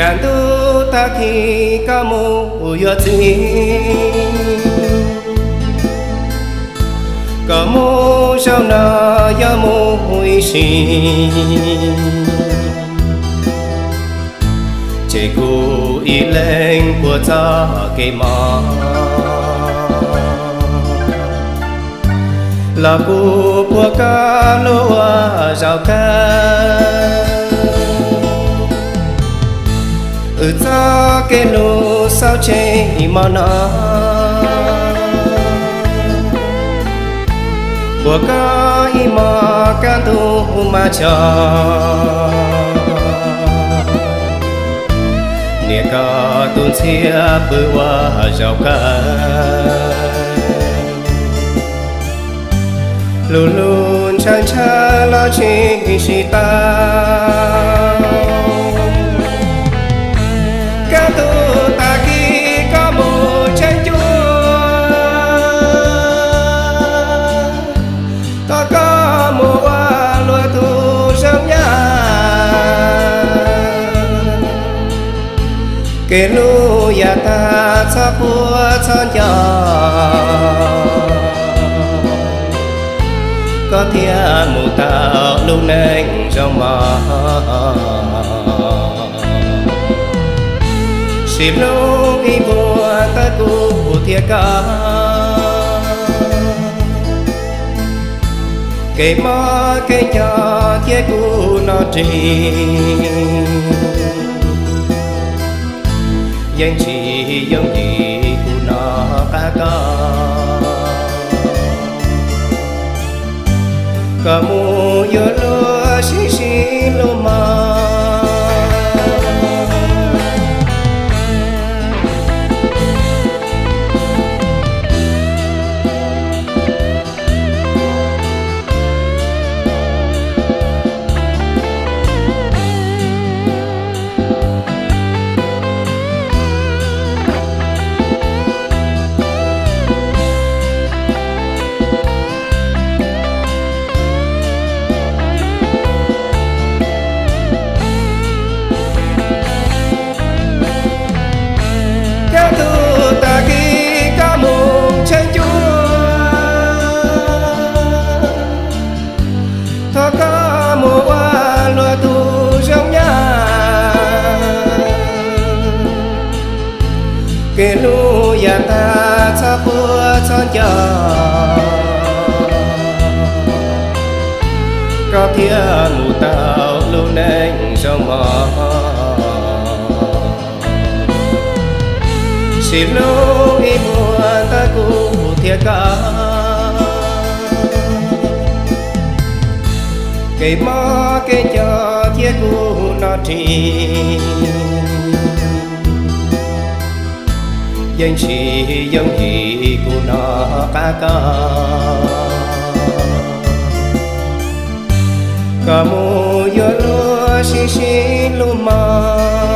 Kaj ntug tag kis koj mus yuav txiv, koj mus zaum no yog mus ib sim, ces kuv ib leeg puag txoj kev mob, los kuv puag koj lub ua zaum kawg. Wb txoj kev hlub xauj tseg ib hmos no, puag koj ib hmos kaj ntug mas tso, niam koj tus ntxhiab pw ua zaum kawg. Lub lub ntshaw ntshaw los tsis sib tau, kaj ntug tag kis koj mus tseem cuag, thov koj mus ua luag tus zoo nyab. Kev hlub yav tag txhob quaj txhob nco, koj thiaj mus tau lub neej zoo mog. Sim hlub ib puag ntawm kuv thiab koj, kev mob kev nco thiab kuv no ris, yeej tsis yooj yim kuv noj qab koj, koj mus yuav luag sib sib hlub mog. Kaj ntug tag kis koj mus tseem cuag, thov koj mus ua luag tus zoo nyab. Kev hlub yav tag txhob quaj txhob nco, koj thiaj mus tau lub neej zoo mog. Sim hlub ib puag ntawm kuv thiab koj, kev mob kev nco thiab kuv no ris, yeej tsis yooj yim kuv noj qab koj, koj mus yuav luag sib sib hlub mog.